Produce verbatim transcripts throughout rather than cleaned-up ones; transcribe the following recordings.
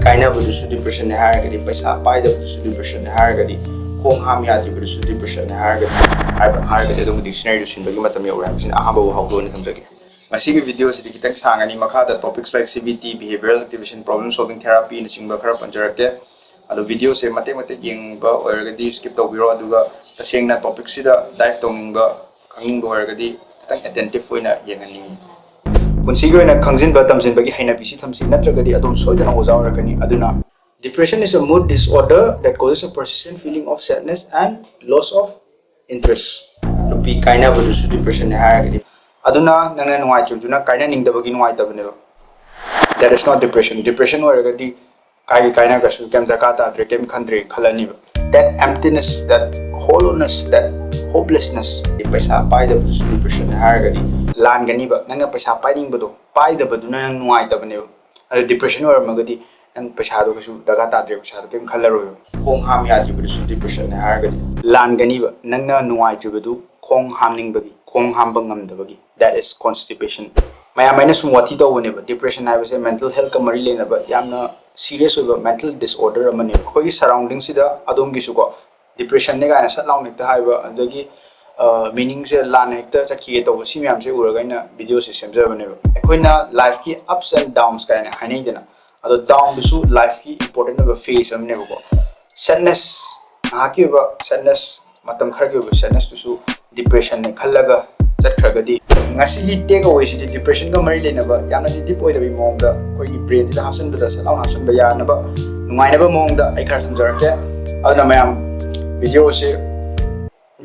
ꯀꯥꯏꯅꯕꯗꯨꯁꯨ depressionꯅꯦ ꯍꯥꯏꯔꯒꯗꯤ, ꯄꯩꯁꯥ ꯄꯥꯏꯗꯕꯗꯨꯁꯨ depressionꯅꯦ ꯍꯥꯏꯔꯒꯗꯤ, ꯈꯣꯡ ꯍꯥꯝ ꯌꯥꯗ꯭ꯔꯤꯕꯗꯨꯁꯨ depressionꯅꯦ ꯍꯥꯏꯔꯒꯗꯤ, ꯍꯥꯏꯕ ꯍꯥꯏꯔꯒꯗꯤ ꯑꯗꯨꯝ dictionaryꯗꯨ ꯁꯤꯟꯕꯒꯤ ꯃꯇꯝ ꯌꯧꯔꯦ ꯍꯥꯏꯕꯁꯤꯅ ꯑꯍꯥꯟꯕ ꯋꯥꯍꯧꯗꯣ ꯑꯣꯏꯅ ꯊꯝꯖꯒꯦ꯫ ꯃꯁꯤꯒꯤ videoꯁꯤꯗꯤ ꯈꯤꯇꯪ ꯁꯥꯡꯉꯅꯤ, ꯃꯈꯥꯗ topics like C B T, behavioral activation, problem solving therapyꯅꯆꯤꯡꯕ ꯈꯔ ꯄꯟꯖꯔꯛꯀꯦ꯫ ꯑꯗꯣ videoꯁꯦ ꯃꯇꯦꯛ ꯃꯇꯦꯛ ꯌꯦꯡꯕ ꯑꯣꯏꯔꯒꯗꯤ skip ꯇꯧꯕꯤꯔꯣ, ꯑꯗꯨꯒ ꯇꯁꯦꯡꯅ topicꯁꯤꯗ dive ꯇꯧꯅꯤꯡꯕ, ꯈꯪꯅꯤꯡꯕ ꯑꯣꯏꯔꯒꯗꯤ ꯈꯤꯇꯪ attentive ꯑꯣꯏꯅ ꯌꯦꯡꯍꯟꯅꯤꯡꯉꯤ꯫ ꯄꯨꯟꯁꯤꯒꯤ ꯑꯣꯏꯅ ꯈꯪꯖꯤꯟꯕ ꯇꯝꯁꯤꯟꯕꯒꯤ ꯍꯩꯅꯕꯤꯁꯤ ꯊꯝꯁꯤ, ꯅꯠꯇ꯭ꯔꯒꯗꯤ ꯑꯗꯨꯝ ꯁꯣꯏꯗꯅ ꯑꯣꯖꯥ ꯑꯣꯏꯔꯛꯀꯅꯤ꯫ ꯑꯗꯨꯅ, depression is a mood disorder that causes a persistent feeling of sadness and loss of interest. ꯅꯨꯄꯤ ꯀꯥꯏꯅꯕꯗꯨꯁꯨ depressionꯅꯦ ꯍꯥꯏꯔꯒꯗꯤ, ꯑꯗꯨꯅ ꯅꯪꯅ ꯅꯨꯡꯉꯥꯏꯇ꯭ꯔꯤꯕꯗꯨꯅ ꯀꯥꯏꯅꯅꯤꯡꯗꯕꯒꯤ ꯅꯨꯡꯉꯥꯏꯇꯕꯅꯦꯕ꯫ That is not depression. Depression ꯑꯣꯏꯔꯒꯗꯤ ꯀꯥꯏꯒꯤ ꯀꯥꯏꯅꯈ꯭ꯔꯁꯨ ꯀꯩꯝ ꯗꯔꯀꯥꯔ ꯇꯥꯗ꯭ꯔꯦ, ꯀꯩꯝ ꯈꯟꯗ꯭ꯔꯦ ꯈꯜꯂꯅꯤꯕ꯫ That emptiness, that hollowness, that hopelessness꯫ ꯄꯩꯁꯥ ꯄꯥꯏꯗꯕꯗꯨꯁꯨ depressionꯅꯦ ꯍꯥꯏꯔꯒꯗꯤ ꯂꯥꯟꯒꯅꯤꯕ꯫ ꯅꯪꯅ ꯄꯩꯁꯥ ꯄꯥꯏꯅꯤꯡꯕꯗꯣ ꯄꯥꯏꯗꯕꯗꯨꯅ ꯅꯪ ꯅꯨꯡꯉꯥꯏꯇꯕꯅꯦꯕ꯫ ꯑꯗꯨ depression ꯑꯣꯏꯔꯝꯃꯒꯗꯤ ꯅꯪ ꯄꯩꯁꯥꯗꯣ ꯀꯩꯁꯨ ꯗꯔꯀꯥꯔ ꯇꯥꯗ꯭ꯔꯦ, ꯄꯩꯁꯥꯗꯣ ꯀꯩꯝ ꯈꯜꯂꯔꯣꯏꯕ꯫ ꯈꯣꯡ ꯍꯥꯝ ꯌꯥꯗ꯭ꯔꯤꯕꯗꯨꯁꯨ depressionꯅꯦ ꯍꯥꯏꯔꯒꯗꯤ ꯂꯥꯟꯒꯅꯤꯕ꯫ ꯅꯪꯅ ꯅꯨꯡꯉꯥꯏꯇ꯭ꯔꯤꯕꯗꯨ ꯈꯣꯡ ꯍꯥꯝꯅꯤꯡꯕꯒꯤ, ꯈꯣꯡ ꯍꯥꯝꯕ ꯉꯝꯗꯕꯒꯤ, that is constipation꯫ ꯃꯌꯥꯝ ꯑꯩꯅ ꯁꯨꯝ ꯋꯥꯊꯤ ꯇꯧꯕꯅꯦꯕ꯫ Depression ꯍꯥꯏꯕꯁꯦ mental healthꯀ ꯃꯔꯤ ꯂꯩꯅꯕ ꯌꯥꯝꯅ serious ꯑꯣꯏꯕ mental disorder ꯑꯃꯅꯦꯕ꯫ ꯑꯩꯈꯣꯏꯒꯤ surroundingꯁꯤꯗ ꯑꯗꯣꯝꯒꯤꯁꯨꯀꯣ depressionꯅꯦ ꯀꯥꯏꯅ ꯁꯠ ꯂꯥꯎꯅ ꯍꯦꯛꯇ ꯍꯥꯏꯕ, ꯑꯗꯒꯤ meaningꯁꯦ ꯂꯥꯟꯅ ꯍꯦꯛꯇ ꯆꯠꯈꯤꯒꯦ ꯇꯧꯕ, ꯁꯤ ꯃꯌꯥꯝꯁꯦ ꯎꯔꯒ ꯑꯩꯅ videoꯁꯦ ꯁꯦꯝꯖꯕꯅꯦꯕ꯫ ꯑꯩꯈꯣꯏꯅ lifeꯀꯤ ups and downs ꯀꯥꯏꯅ ꯍꯥꯏꯅꯩꯗꯅ, ꯑꯗꯣ downꯗꯨꯁꯨ lifeꯀꯤ important ꯑꯣꯏꯕ phase ꯑꯃꯅꯦꯕꯀꯣ꯫ Sadness, ꯉꯥꯏꯍꯥꯛꯀꯤ ꯑꯣꯏꯕ sadness, ꯃꯇꯝ ꯈꯔꯒꯤ ꯑꯣꯏꯕ sadnessꯇꯨꯁꯨ depressionꯅꯦ ꯈꯜꯂꯒ ꯆꯠꯈ꯭ꯔꯒꯗꯤ, ꯉꯁꯤꯒꯤ take awayꯁꯤꯗꯤ depressionꯒ ꯃꯔꯤ ꯂꯩꯅꯕ ꯌꯥꯝꯅꯗꯤ deep ꯑꯣꯏꯗꯕꯒꯤ ꯃꯑꯣꯡꯗ ꯑꯩꯈꯣꯏꯒꯤ brainꯁꯤꯗ ꯍꯥꯞꯆꯤꯟꯕꯗ ꯁꯠ ꯂꯥꯎꯅ ꯍꯥꯞꯆꯤꯟꯕ ꯌꯥꯅꯕ ꯅꯨꯡꯉꯥꯏꯅꯕ ꯃꯑꯣꯡꯗ ꯑꯩ ꯈꯔ ꯊꯝꯖꯔꯛꯀꯦ꯫ ꯑꯗꯨꯅ ꯃꯌꯥꯝ videoꯁꯦ,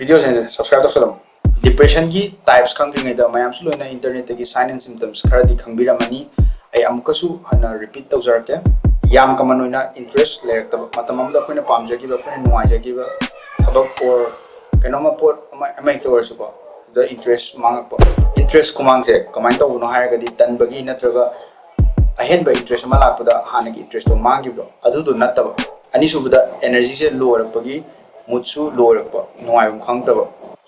videoꯁꯤꯡꯁꯦ subscribe ꯇꯧꯁꯜꯂꯝꯃꯣ꯫ Depressionꯒꯤ types ꯈꯪꯗ꯭ꯔꯤꯉꯩꯗ ꯃꯌꯥꯝꯁꯨ ꯂꯣꯏꯅ internetꯇꯒꯤ sign and symptoms ꯈꯔꯗꯤ ꯈꯪꯕꯤꯔꯝꯃꯅꯤ꯫ ꯑꯩ ꯑꯃꯨꯛꯀꯁꯨ ꯍꯟꯅ repeat ꯇꯧꯖꯔꯛꯀꯦ꯫ ꯌꯥꯝ common ꯑꯣꯏꯅ interest ꯂꯩꯔꯛꯇꯕ, ꯃꯇꯝ ꯑꯃꯗ ꯑꯩꯈꯣꯏꯅ ꯄꯥꯝꯖꯈꯤꯕ, ꯑꯩꯈꯣꯏꯅ ꯅꯨꯡꯉꯥꯏꯖꯈꯤꯕ ꯊꯕꯛ or ꯀꯩꯅꯣꯝꯃ ꯄꯣꯠ ꯑꯃ, ꯑꯃ ꯍꯦꯛꯇ ꯑꯣꯏꯔꯁꯨꯀꯣ, ꯑꯗ interest ꯃꯥꯡꯉꯛꯄ꯫ Interest ꯈꯨꯃꯥꯡꯁꯦ ꯀꯃꯥꯏꯅ ꯇꯧꯕꯅꯣ ꯍꯥꯏꯔꯒꯗꯤ ꯇꯟꯕꯒꯤ ꯅꯠꯇ꯭ꯔꯒ ꯑꯍꯦꯟꯕ interest ꯑꯃ ꯂꯥꯛꯄꯗ ꯍꯥꯟꯅꯒꯤ interestꯇꯣ ꯃꯥꯡꯈꯤꯕꯗꯣ ꯑꯗꯨꯗꯣ ꯅꯠꯇꯕ꯫ ꯑꯅꯤꯁꯨꯕꯗ energyꯁꯦ low ꯑꯣꯏꯔꯛꯄꯒꯤ, moodꯁꯨ low ꯑꯣꯏꯔꯛꯄ, ꯅꯨꯡꯉꯥꯏꯐꯝ ꯈꯪꯗꯕ꯫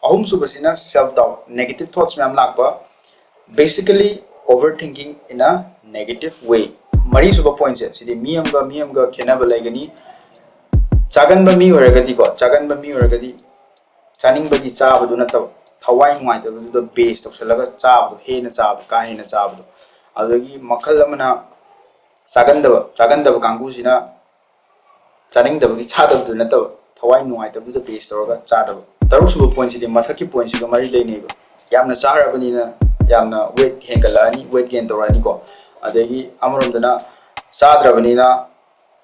ꯑꯍꯨꯝꯁꯨꯕꯁꯤꯅ self doubt, negative thoughts ꯃꯌꯥꯝ ꯂꯥꯛꯄ, basically overthinking in a negative way꯫ ꯃꯔꯤꯁꯨꯕ ꯄꯣꯏꯟꯁꯦ, ꯁꯤꯗꯤ ꯃꯤ ꯑꯃꯒ ꯃꯤ ꯑꯃꯒ ꯈꯦꯠꯅꯕ ꯂꯩꯒꯅꯤ꯫ ꯆꯥꯒꯟꯕ ꯃꯤ ꯑꯣꯏꯔꯒꯗꯤꯀꯣ, ꯆꯥꯒꯟꯕ ꯃꯤ ꯑꯣꯏꯔꯒꯗꯤ ꯆꯥꯅꯤꯡꯕꯒꯤ ꯆꯥꯕꯗꯨ ꯅꯠꯇꯕ, ꯊꯋꯥꯏ ꯅꯨꯡꯉꯥꯏꯇꯕꯗꯨꯗ ꯕꯦꯁ ꯇꯧꯁꯜꯂꯒ ꯆꯥꯕꯗꯣ, ꯍꯦꯟꯅ ꯆꯥꯕꯗꯣ, ꯀꯥ ꯍꯦꯟꯅ ꯆꯥꯕꯗꯣ꯫ ꯑꯗꯨꯗꯒꯤ ꯃꯈꯜ ꯑꯃꯅ ꯆꯥꯒꯟꯗꯕ, ꯆꯥꯒꯟꯗꯕ ꯀꯥꯡꯕꯨꯁꯤꯅ ꯆꯥꯅꯤꯡꯗꯕꯒꯤ ꯆꯥꯗꯕꯗꯨ ꯅꯠꯇꯕ, ꯊꯋꯥꯏ ꯅꯨꯡꯉꯥꯏꯇꯕꯗꯨꯗ ꯕꯦꯁ ꯇꯧꯔꯒ ꯆꯥꯗꯕ꯫ ꯇꯔꯨꯛꯁꯨꯕ ꯄꯣꯏꯟꯁꯤꯗꯤ ꯃꯊꯛꯀꯤ ꯄꯣꯏꯟꯁꯤꯒ ꯃꯔꯤ ꯂꯩꯅꯩꯕ꯫ ꯌꯥꯝꯅ ꯆꯥꯔꯕꯅꯤꯅ ꯌꯥꯝꯅ ꯋꯦꯠ ꯍꯦꯟꯒꯠꯂꯛꯑꯅꯤ, ꯋꯦꯠ ꯒꯦꯟ ꯇꯧꯔꯛꯑꯅꯤꯀꯣ꯫ ꯑꯗꯒꯤ ꯑꯃꯔꯣꯝꯗꯅ ꯆꯥꯗ꯭ꯔꯕꯅꯤꯅ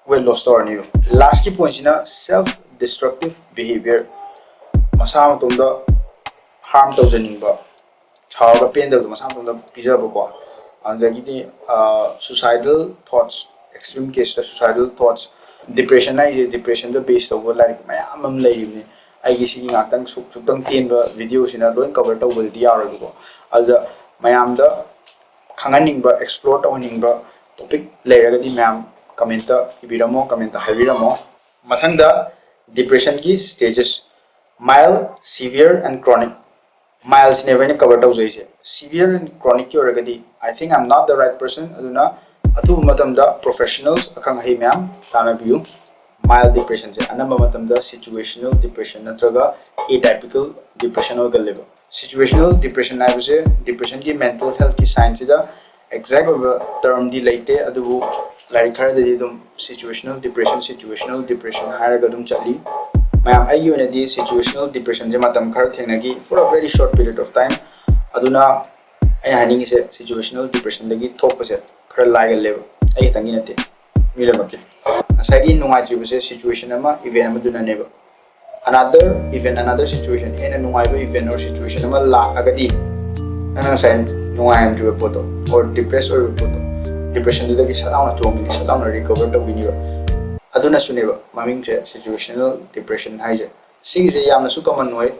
ꯋꯦꯠ ꯂꯣꯁ ꯇꯧꯔꯅꯤꯕ꯫ ꯂꯥꯁꯀꯤ ꯄꯣꯏꯟꯁꯤꯅ ꯁꯦꯜꯐ ꯗꯤꯁꯇ꯭ꯔꯛꯇꯤꯞ ꯕꯤꯍꯦꯕꯤꯌꯔ, ꯃꯁꯥ ꯃꯇꯣꯝꯗ ꯍꯥꯔꯝ ꯇꯧꯖꯅꯤꯡꯕ, ꯁꯥꯎꯔꯒ ꯄꯦꯟꯗꯕꯗꯣ ꯃꯁꯥ ꯃꯇꯣꯝꯗ ꯄꯤꯖꯕꯀꯣ꯫ ꯑꯗꯨꯗꯒꯤꯗꯤ ꯁꯨꯁꯥꯏꯗꯜ ꯊꯣꯠꯁ, ꯑꯦꯛꯁꯇ꯭ꯔꯤꯝ ꯀꯦꯁꯇ ꯁꯨꯁꯥꯏꯗꯜ ꯊꯣꯠꯁ, ꯗꯤꯄ꯭ꯔꯦꯁꯟ ꯍꯥꯏꯁꯦ ꯗꯤꯄ꯭ꯔꯦꯁꯟꯗ ꯕꯦꯁ ꯇꯧꯕ ꯂꯥꯏꯔꯤꯛ ꯃꯌꯥꯝ ꯑꯃ ꯂꯩꯔꯤꯕꯅꯤ꯫ ꯑꯩꯒꯤ ꯁꯤꯒꯤ ꯉꯥꯛꯇꯪ ꯁꯨꯛ ꯁꯨꯛꯇꯪ ꯇꯦꯟꯕ ꯚꯤꯗꯤꯑꯣꯁꯤꯅ ꯂꯣꯏ ꯀꯕꯔ ꯇꯧꯕꯗꯗꯤ ꯌꯥꯔꯣꯏꯕꯀꯣ꯫ ꯑꯗꯨꯗ ꯃꯌꯥꯝꯗ ꯈꯪꯍꯟꯅꯤꯡꯕ, ꯑꯦꯛꯁꯄ꯭ꯂꯣꯔ ꯇꯧꯍꯟꯅꯤꯡꯕ ꯇꯣꯄꯤꯛ ꯂꯩꯔꯒꯗꯤ ꯃꯌꯥꯝ ꯀꯃꯦꯟꯇ ꯏꯕꯤꯔꯝꯃꯣ, ꯀꯃꯦꯟꯇ ꯍꯥꯏꯕꯤꯔꯝꯃꯣ꯫ ꯃꯊꯪꯗ ꯗꯤꯄ꯭ꯔꯦꯁꯟꯒꯤ ꯁ꯭ꯇꯦꯖꯦꯁ: mild, severe and chronic꯫ ꯃꯥꯏꯜꯁꯤꯅꯦꯕ ꯑꯩꯅ ꯀꯕꯔ ꯇꯧꯖꯩꯁꯦ꯫ Severe and chronicꯀꯤ ꯑꯣꯏꯔꯒꯗꯤ I think I'm not the right person, ꯑꯗꯨꯅ ꯑꯊꯨꯕ ꯃꯇꯝꯗ ꯄ꯭ꯔꯣꯐꯦꯁꯅꯦꯜꯁ, ꯑꯈꯪ ꯑꯍꯩ ꯃꯌꯥꯝ ꯇꯥꯟꯅꯕꯤꯌꯨ꯫ ꯃꯥꯏꯜ ꯗꯤꯄ꯭ꯔꯦꯁꯟꯁꯦ ꯑꯅꯝꯕ ꯃꯇꯝꯗ ꯁꯤꯆꯨꯋꯦꯁꯅꯦꯜ ꯗꯤꯄ꯭ꯔꯦꯁꯟ ꯅꯠꯇ꯭ꯔꯒ ꯑꯦꯇꯥꯏꯄꯤꯀꯦꯜ ꯗꯤꯄ꯭ꯔꯦꯁꯟ ꯑꯣꯏꯒꯜꯂꯦꯕ꯫ ꯁꯤꯆꯨꯋꯦꯁꯅꯦꯜ ꯗꯤꯄ꯭ꯔꯦꯁꯟ ꯍꯥꯏꯕꯁꯦ ꯗꯤꯄ꯭ꯔꯦꯁꯟꯒꯤ ꯃꯦꯟꯇꯦꯜ ꯍꯦꯜꯊꯀꯤ ꯁꯥꯏꯟꯁꯁꯤꯗ ꯑꯦꯛꯖꯦꯛ ꯑꯣꯏꯕ ꯇꯔꯝꯗꯤ ꯂꯩꯇꯦ, ꯑꯗꯨꯕꯨ ꯂꯥꯏꯔꯤꯛ ꯈꯔꯗꯗꯤ ꯑꯗꯨꯝ ꯁꯤꯆꯨꯋꯦꯁꯅꯦꯜ ꯗꯤꯄ꯭ꯔꯦꯁꯟ, ꯁꯤꯆꯨꯋꯦꯁꯅꯦꯜ ꯗꯤꯄ꯭ꯔꯦꯁꯟ ꯍꯥꯏꯔꯒ ꯑꯗꯨꯝ ꯆꯠꯂꯤ꯫ ꯃꯌꯥꯝ, ꯑꯩꯒꯤ ꯑꯣꯏꯅꯗꯤ ꯁꯤꯆꯨꯋꯦꯁꯅꯦꯜ ꯗꯤꯄ꯭ꯔꯦꯁꯟꯁꯦ ꯃꯇꯝ ꯈꯔ ꯊꯦꯡꯅꯈꯤ, for a very short period of time꯫ ꯑꯗꯨꯅ ꯑꯩꯅ ꯍꯥꯏꯅꯤꯡꯉꯤꯁꯦ, ꯁꯤꯆꯨꯋꯦꯁꯅꯦꯜ ꯗꯤꯄ꯭ꯔꯦꯁꯟꯗꯒꯤ ꯊꯣꯛꯄꯁꯦ ꯈꯔ ꯂꯥꯏꯒꯜꯂꯦꯕ, ꯑꯩ ꯈꯛꯇꯪꯒꯤ ꯅꯠꯇꯦ, ꯃꯤ ꯂꯣꯏꯅꯃꯛꯀꯤ꯫ ꯉꯁꯥꯏꯒꯤ ꯅꯨꯡꯉꯥꯏꯇ꯭ꯔꯤꯕꯁꯦ ꯁꯤꯆꯨꯋꯦꯁꯟ ꯑꯃ, event ꯑꯃꯗꯨꯅꯅꯦꯕ꯫ Another event, another situation, ꯍꯦꯟꯅ ꯅꯨꯡꯉꯥꯏꯕ ꯏꯚꯦꯟ or ꯁꯤꯆꯨꯋꯦꯁꯟ ꯑꯃ ꯂꯥꯛꯑꯒꯗꯤ, ꯅꯪꯅ ꯉꯁꯥꯏ ꯅꯨꯡꯉꯥꯏꯔꯝꯗ꯭ꯔꯤꯕ ꯄꯣꯠꯇꯣ or ꯗꯤꯄ꯭ꯔꯦꯁ ꯑꯣꯏꯔꯤꯕ ꯄꯣꯠꯇꯣ, ꯗꯤꯄ꯭ꯔꯦꯁꯟꯗꯨꯗꯒꯤ ꯁꯠ ꯂꯥꯎꯅ ꯆꯣꯡꯒꯅꯤ, ꯁꯠ ꯂꯥꯎꯅ ꯔꯤꯀꯣꯚꯔ ꯇꯧꯕꯤꯅꯤꯕ꯫ ꯑꯗꯨꯅꯁꯨꯅꯦꯕ ꯃꯃꯤꯡꯁꯦ ꯁꯤꯆꯨꯋꯦꯁꯅꯦꯜ ꯗꯤꯄ꯭ꯔꯦꯁꯟ ꯍꯥꯏꯁꯦ꯫ ꯁꯤꯒꯤꯁꯦ ꯌꯥꯝꯅꯁꯨ ꯀꯃꯟ ꯑꯣꯏ꯫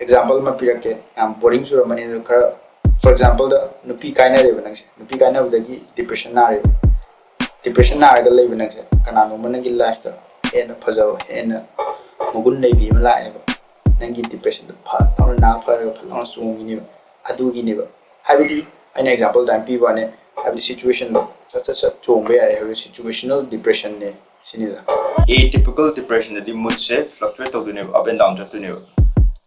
ꯑꯦꯛꯖꯥꯝꯄꯜ ꯑꯃ ꯄꯤꯔꯛꯀꯦ, ꯌꯥꯝ ꯕꯣꯔꯤꯡ ꯆꯨꯔꯝꯃꯅꯤ ꯑꯗꯨ ꯈꯔ, for exampleꯗ ꯅꯨꯄꯤ ꯀꯥꯏꯅꯔꯦꯕ ꯅꯪꯁꯦ, ꯅꯨꯄꯤ ꯀꯥꯏꯅꯕꯗꯒꯤ ꯗꯤꯄ꯭ꯔꯦꯁꯟ ꯅꯥꯔꯦꯕ꯫ ꯗꯤꯄ꯭ꯔꯦꯁꯟ ꯅꯥꯔꯒ ꯂꯩꯕ ꯅꯪꯁꯦ, ꯀꯅꯥꯅꯣꯝꯕ ꯅꯪꯒꯤ ꯂꯥꯏꯐꯇ ꯍꯦꯟꯅ ꯐꯖꯕ, ꯍꯦꯟꯅ ꯃꯒꯨꯟ ꯂꯩꯕꯤ ꯑꯃ ꯂꯥꯛꯑꯦꯕ꯫ ꯅꯪꯒꯤ ꯗꯤꯄ꯭ꯔꯦꯁꯟꯗꯣ ꯐꯠ ꯂꯥꯎꯅ ꯅꯥ ꯐꯔꯒ ꯐꯠ ꯂꯥꯎꯅ ꯆꯣꯡꯈꯤꯅꯦꯕ꯫ ꯑꯗꯨꯒꯤꯅꯦꯕ꯫ ꯍꯥꯏꯕꯗꯤ ꯑꯩꯅ ꯑꯦꯛꯖꯥꯝꯄꯜ ꯑꯗꯨꯃꯥꯏꯅ ꯄꯤꯕ ꯋꯥꯅꯦ, ꯍꯥꯏꯕꯗꯤ ꯁꯤꯆꯨꯋꯦꯁꯟꯗꯣ ꯁꯠ ꯁꯠ ꯁꯠ ꯆꯣꯡꯕ ꯌꯥꯏ ꯍꯥꯏꯕ ꯁꯤꯆꯨꯋꯦꯁꯅꯦꯜ ꯗꯤꯄ꯭ꯔꯦꯁꯟꯅꯦ ꯁꯤꯅꯤꯗ꯫ Atypical depressionꯗꯗꯤ moodꯁꯦ fluctuate ꯇꯧꯗꯣꯏꯅꯦꯕ, up and down ꯆꯠꯇꯣꯏꯅꯦꯕ꯫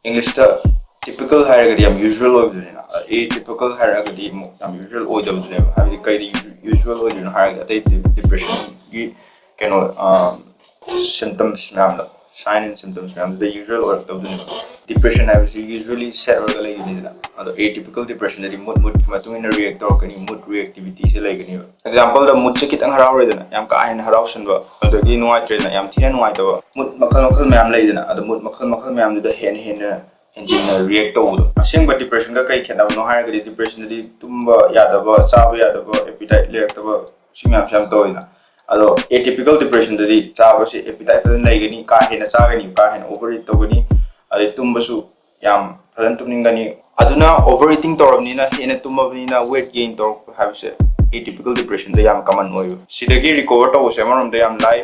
Englishꯇ typical ꯍꯥꯏꯔꯒꯗꯤ ꯌꯥꯝ usual ꯑꯣꯏꯕꯗꯨꯅꯤꯅ, atypical ꯍꯥꯏꯔꯒꯗꯤ ꯑꯃꯨꯛ ꯌꯥꯝ usual ꯑꯣꯏꯗꯕꯗꯨꯅꯦꯕ꯫ ꯍꯥꯏꯕꯗꯤ ꯀꯩꯗꯤ usual ꯑꯣꯏꯗꯣꯏꯅꯣ ꯍꯥꯏꯔꯒꯗꯤ, ꯑꯇꯩ depressionꯒꯤ ꯀꯩꯅꯣ, symptoms ꯃꯌꯥꯝꯗꯣ, sign and symptoms ꯃꯌꯥꯝꯗꯨꯗ usual ꯑꯣꯏꯔꯛꯇꯕꯗꯨꯅꯦꯕ꯫ Depression ꯍꯥꯏꯕꯁꯤ usually sad ꯑꯣꯏꯔꯒ ꯂꯩꯒꯅꯤꯗꯅ, ꯑꯗꯣ atypical depressionꯗꯗꯤ mood moodꯀꯤ ꯃꯇꯨꯡ ꯏꯟꯅ react ꯇꯧꯔꯛꯀꯅꯤ, mood reactivityꯁꯦ ꯂꯩꯒꯅꯦꯕ꯫ Exampleꯗ moodꯁꯦ ꯈꯤꯇꯪ ꯍꯔꯥꯎꯔꯦꯗꯅ, ꯌꯥꯝ ꯀꯥ ꯍꯦꯟꯅ ꯍꯔꯥꯎꯁꯟꯕ, ꯑꯗꯒꯤ ꯅꯨꯡꯉꯥꯏꯇ꯭ꯔꯦꯗꯅ, ꯌꯥꯝ ꯊꯤꯅ ꯅꯨꯡꯉꯥꯏꯇꯕ, mood ꯃꯈꯜ ꯃꯈꯜ ꯃꯌꯥꯝ ꯂꯩꯗꯅ, ꯑꯗꯣ mood ꯃꯈꯜ ꯃꯈꯜ ꯃꯌꯥꯝꯗꯨꯗ ꯍꯦꯟꯅ ꯍꯦꯟꯅ ꯍꯦꯟꯖꯤꯟꯅ react ꯇꯧꯕꯗꯣ꯫ ꯑꯁꯦꯡꯕ depressionꯒ ꯀꯩ ꯈꯦꯠꯅꯕꯅꯣ ꯍꯥꯏꯔꯒꯗꯤ, depressionꯗꯗꯤ ꯇꯨꯝꯕ ꯌꯥꯗꯕ, ꯆꯥꯕ ꯌꯥꯗꯕ, appetite ꯂꯩꯔꯛꯇꯕ, ꯁꯤ ꯃꯌꯥꯝꯁꯦ ꯌꯥꯝ ꯇꯧꯋꯤꯅ꯫ ꯑꯗꯣ atypical depressionꯗꯗꯤ ꯆꯥꯕꯁꯦ appetite ꯐꯖꯅ ꯂꯩꯒꯅꯤ, ꯀꯥ ꯍꯦꯟꯅ ꯆꯥꯒꯅꯤ, ꯀꯥ ꯍꯦꯟꯅ overeat ꯇꯧꯒꯅꯤ, ꯑꯗꯩ ꯇꯨꯝꯕꯁꯨ ꯌꯥꯝ ꯐꯖꯅ ꯇꯨꯝꯅꯤꯡꯒꯅꯤ꯫ ꯑꯗꯨꯅ overeating ꯇꯧꯔꯕꯅꯤꯅ, ꯍꯦꯟꯅ ꯇꯨꯝꯃꯕꯅꯤꯅ weight gain ꯇꯧꯔꯛꯄ ꯍꯥꯏꯕꯁꯦ atypical depressionꯗ ꯌꯥꯝ common ꯑꯣꯏꯕ꯫ ꯁꯤꯗꯒꯤ recover ꯇꯧꯕꯁꯦ ꯑꯃꯔꯣꯝꯗ ꯌꯥꯝ ꯂꯥꯏ꯫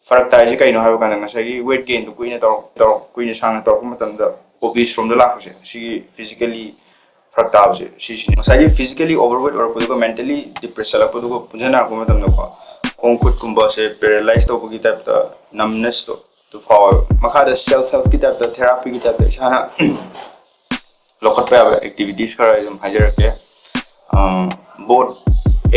ꯐꯔꯛ ꯇꯥꯏꯁꯦ ꯀꯩꯅꯣ ꯍꯥꯏꯕ ꯀꯥꯟꯗ, ꯉꯁꯥꯏꯒꯤ weight gainꯗꯣ ꯀꯨꯏꯅ ꯇꯧꯔꯛ ꯇꯧꯔꯛ ꯀꯨꯏꯅ ꯁꯥꯡꯅ ꯇꯧꯔꯛꯄ ꯃꯇꯝꯗ obese ꯔꯣꯝꯗ ꯂꯥꯛꯄꯁꯦ, ꯁꯤꯒꯤ physically ꯐꯔꯛ ꯇꯥꯕꯁꯦ ꯁꯤꯁꯤꯅꯤ꯫ ꯉꯁꯥꯏꯒꯤ physically overweight ꯑꯣꯏꯔꯛꯄꯗꯨꯒ mentally depress ꯆꯠꯂꯛꯄꯗꯨꯒ ꯄꯨꯟꯁꯤꯟꯅꯔꯛꯄ ꯃꯇꯝꯗꯀꯣ, ꯈꯣꯡ ꯈꯨꯠꯀꯨꯝꯕꯁꯦ paralyze ꯇꯧꯕꯒꯤ typeꯇ, numbnessꯇꯣ ꯑꯗꯨ ꯐꯥꯎꯋꯦꯕ꯫ ꯃꯈꯥꯗ self helpꯀꯤ typeꯇ, therapyꯒꯤ typeꯇ ꯏꯁꯥꯅ ꯂꯧꯈꯠꯄ ꯌꯥꯕ activities ꯈꯔ ꯑꯩ ꯑꯗꯨꯝ ꯍꯥꯏꯖꯔꯛꯀꯦ꯫ Both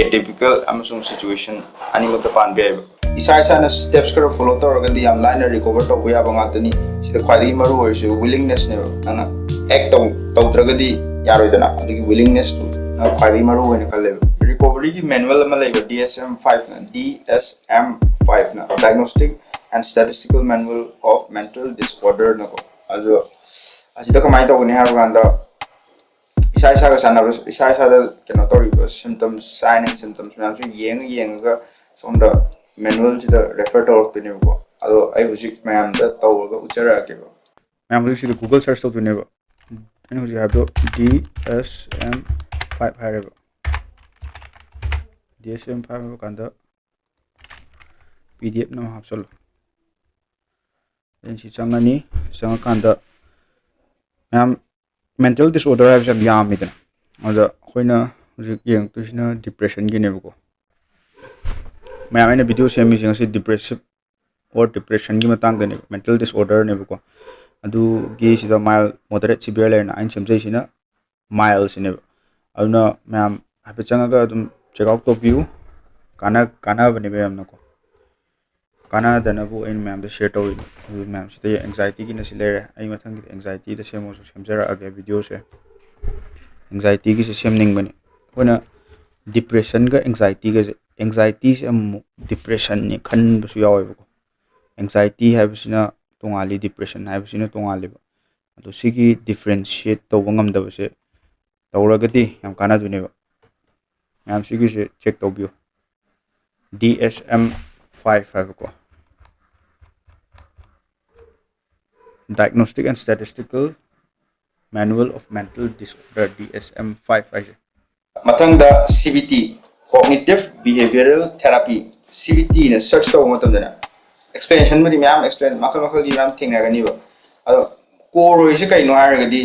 atypical ꯑꯃꯁꯨꯡ situation ꯑꯅꯤꯃꯛꯇ ꯄꯥꯟꯕ ꯌꯥꯏꯕ꯫ ꯏꯁꯥ ꯏꯁꯥꯅ steps ꯈꯔ follow ꯇꯧꯔꯒꯗꯤ ꯌꯥꯝ ꯂꯥꯏꯅ recover ꯇꯧꯕ ꯌꯥꯕ ꯉꯥꯛꯇꯅꯤ꯫ ꯁꯤꯗ ꯈ꯭ꯋꯥꯏꯗꯒꯤ ꯃꯔꯨ ꯑꯣꯏꯔꯤꯁꯤ willingnessꯅꯦꯕ꯫ ꯅꯪꯅ act ꯇꯧ ꯇꯧꯗ꯭ꯔꯒꯗꯤ ꯌꯥꯔꯣꯏꯗꯅ, ꯑꯗꯨꯒꯤ willingnessꯇꯨ ꯅꯪ ꯈ꯭ꯋꯥꯏꯗꯒꯤ ꯃꯔꯨ ꯑꯣꯏꯅ ꯈꯜꯂꯦꯕ꯫ Recoveryꯒꯤ manual ꯑꯃ ꯂꯩꯕ, D S M fiveꯅ, D S M fiveꯅ, Diagnostic and Statistical Manual of Mental Disorderꯅꯀꯣ꯫ ꯑꯗꯣ ꯑꯁꯤꯗ ꯀꯃꯥꯏꯅ ꯇꯧꯒꯅꯤ ꯍꯥꯏꯕ ꯀꯥꯟꯗ, ꯏꯁꯥ ꯏꯁꯥꯒ ꯆꯥꯟꯅꯕ, ꯏꯁꯥ ꯏꯁꯥꯗ ꯀꯩꯅꯣ ꯇꯧꯔꯤꯕ symptoms, sign and symptoms ꯃꯌꯥꯝꯁꯦ ꯌꯦꯡꯉ ꯌꯦꯡꯉꯒ ꯁꯣꯝꯗ manualꯁꯤꯗ refer ꯇꯧꯔꯛꯇꯣꯏꯅꯦꯕꯀꯣ꯫ ꯑꯗꯣ ꯑꯩ ꯍꯧꯖꯤꯛ ꯃꯌꯥꯝꯗ ꯇꯧꯔꯒ ꯎꯠꯆꯔꯛꯑꯒꯦꯕ꯫ ꯃꯌꯥꯝ ꯍꯧꯖꯤꯛ ꯁꯤꯗ Google search ꯇꯧꯗꯣꯏꯅꯦꯕ꯫ ꯑꯩꯅ ꯍꯧꯖꯤꯛ ꯍꯥꯏꯕꯗꯣ D S M five ꯍꯥꯏꯔꯦꯕ꯫ D S M five ꯍꯥꯏꯕ ꯀꯥꯟꯗ PDF ꯅꯝꯃ ꯍꯥꯞꯆꯜꯂꯣ꯫ Then ꯁꯤ ꯆꯪꯉꯅꯤ꯫ ꯆꯪꯉꯀꯥꯟꯗ ꯃꯌꯥꯝ mental disorder ꯍꯥꯏꯕꯁꯦ ꯌꯥꯝ ꯌꯥꯝꯃꯤꯗꯅ꯫ ꯑꯗ ꯑꯩꯈꯣꯏꯅ ꯍꯧꯖꯤꯛ ꯌꯦꯡꯉꯛꯇꯣꯏꯁꯤꯅ ꯗꯤꯄ꯭ꯔꯦꯁꯟꯒꯤꯅꯦꯕꯀꯣ꯫ ꯃꯌꯥꯝ, ꯑꯩꯅ ꯚꯤꯗꯤꯑꯣ ꯁꯦꯝꯃꯤꯁꯦ ꯉꯁꯤ ꯗꯤꯄ꯭ꯔꯦꯁꯤꯞ ꯑꯣꯔ ꯗꯤꯄ꯭ꯔꯦꯁꯟꯒꯤ ꯃꯇꯥꯡꯗꯅꯦꯕ, ꯃꯦꯟꯇꯦꯜ ꯗꯤꯁꯑꯣꯔꯗꯔꯅꯦꯕꯀꯣ꯫ ꯑꯗꯨꯒꯤ ꯁꯤꯗ ꯃꯥꯏꯜ, ꯃꯣꯗꯔꯦꯠ, ꯁꯤꯚꯤꯌꯔ ꯂꯩꯔꯦꯅ꯫ ꯑꯩꯅ ꯁꯦꯝꯖꯩꯁꯤꯅ ꯃꯥꯏꯜꯁꯤꯅꯦꯕ꯫ ꯑꯗꯨꯅ ꯃꯌꯥꯝ ꯍꯥꯏꯐꯦꯠ ꯆꯪꯉꯒ ꯑꯗꯨꯝ ꯆꯦꯛ ꯑꯥꯎꯠ ꯇꯧꯕꯤꯌꯨ꯫ ꯀꯥꯟꯅ ꯀꯥꯟꯅꯕꯅꯦꯕ ꯌꯥꯝꯅꯀꯣ꯫ ꯀꯥꯟꯅꯗꯅꯕꯨ ꯑꯩꯅ ꯃꯌꯥꯝꯗ ꯁꯤꯌꯔ ꯇꯧꯔꯤꯅꯤ꯫ ꯑꯗꯨ ꯃꯌꯥꯝꯁꯤꯗ ꯑꯦꯡꯖꯥꯏꯇꯤꯒꯤꯅ ꯁꯤ ꯂꯩꯔꯦ꯫ ꯑꯩ ꯃꯊꯪꯒꯤꯗꯤ ꯑꯦꯡꯖꯥꯏꯇꯤꯗ ꯁꯦꯝꯃꯁꯨ ꯁꯦꯝꯖꯔꯛꯑꯒꯦ ꯚꯤꯗꯤꯑꯣꯁꯦ꯫ ꯑꯦꯡꯖꯥꯏꯇꯤꯒꯤꯁꯦ ꯁꯦꯝꯅꯤꯡꯕꯅꯤ꯫ ꯑꯩꯈꯣꯏꯅ ꯗꯤꯄ꯭ꯔꯦꯁꯟꯒ ꯑꯦꯡꯖꯥꯏꯇꯤꯒꯁꯦ, ꯑꯦꯡꯖꯥꯏꯇꯤꯁꯦ ꯑꯃꯨꯛ ꯗꯤꯄ꯭ꯔꯦꯁꯟꯅꯤ ꯈꯟꯕꯁꯨ ꯌꯥꯎꯋꯦꯕꯀꯣ꯫ ꯑꯦꯡꯖꯥꯏꯇꯤ ꯍꯥꯏꯕꯁꯤꯅ ꯇꯣꯉꯥꯜꯂꯤ, ꯗꯤꯄ꯭ꯔꯦꯁꯟ ꯍꯥꯏꯕꯁꯤꯅ ꯇꯣꯉꯥꯜꯂꯦꯕ꯫ ꯑꯗꯣ ꯁꯤꯒꯤ ꯗꯤꯐ꯭ꯔꯦꯟꯁꯤꯌꯦꯠ ꯇꯧꯕ ꯉꯝꯗꯕꯁꯦ ꯇꯧꯔꯒꯗꯤ ꯌꯥꯝ ꯀꯥꯟꯅꯗꯣꯏꯅꯦꯕ꯫ ꯃꯌꯥꯝ ꯁꯤꯒꯤꯁꯦ ꯆꯦꯛ ꯇꯧꯕꯤꯌꯨ꯫ ꯗꯤ ꯑꯦꯁ ꯑꯦꯝ ꯐꯥꯏꯚ ꯍꯥꯏꯕꯀꯣ, Diagnostic and Statistical Manual of Mental Disorder, D S M five ꯍꯥꯏꯁꯦ꯫ ꯃꯊꯪꯗ C B T, Cognitive Behavioral Therapy, C B ꯇꯤꯅ ꯁꯔꯆ ꯇꯧꯕ ꯃꯇꯝꯗꯅꯦ, ꯑꯦꯛꯁꯄ꯭ꯂꯦꯅꯦꯁꯟꯕꯨꯗꯤ ꯃꯌꯥꯝ, ꯑꯦꯛꯁꯄ꯭ꯂꯦꯟ ꯃꯈꯜ ꯃꯈꯜꯒꯤ ꯃꯌꯥꯝ ꯊꯦꯡꯅꯒꯅꯤꯕ꯫ ꯑꯗꯣ ꯀꯣꯔ ꯑꯣꯏꯔꯤꯁꯦ ꯀꯩꯅꯣ ꯍꯥꯏꯔꯒꯗꯤ,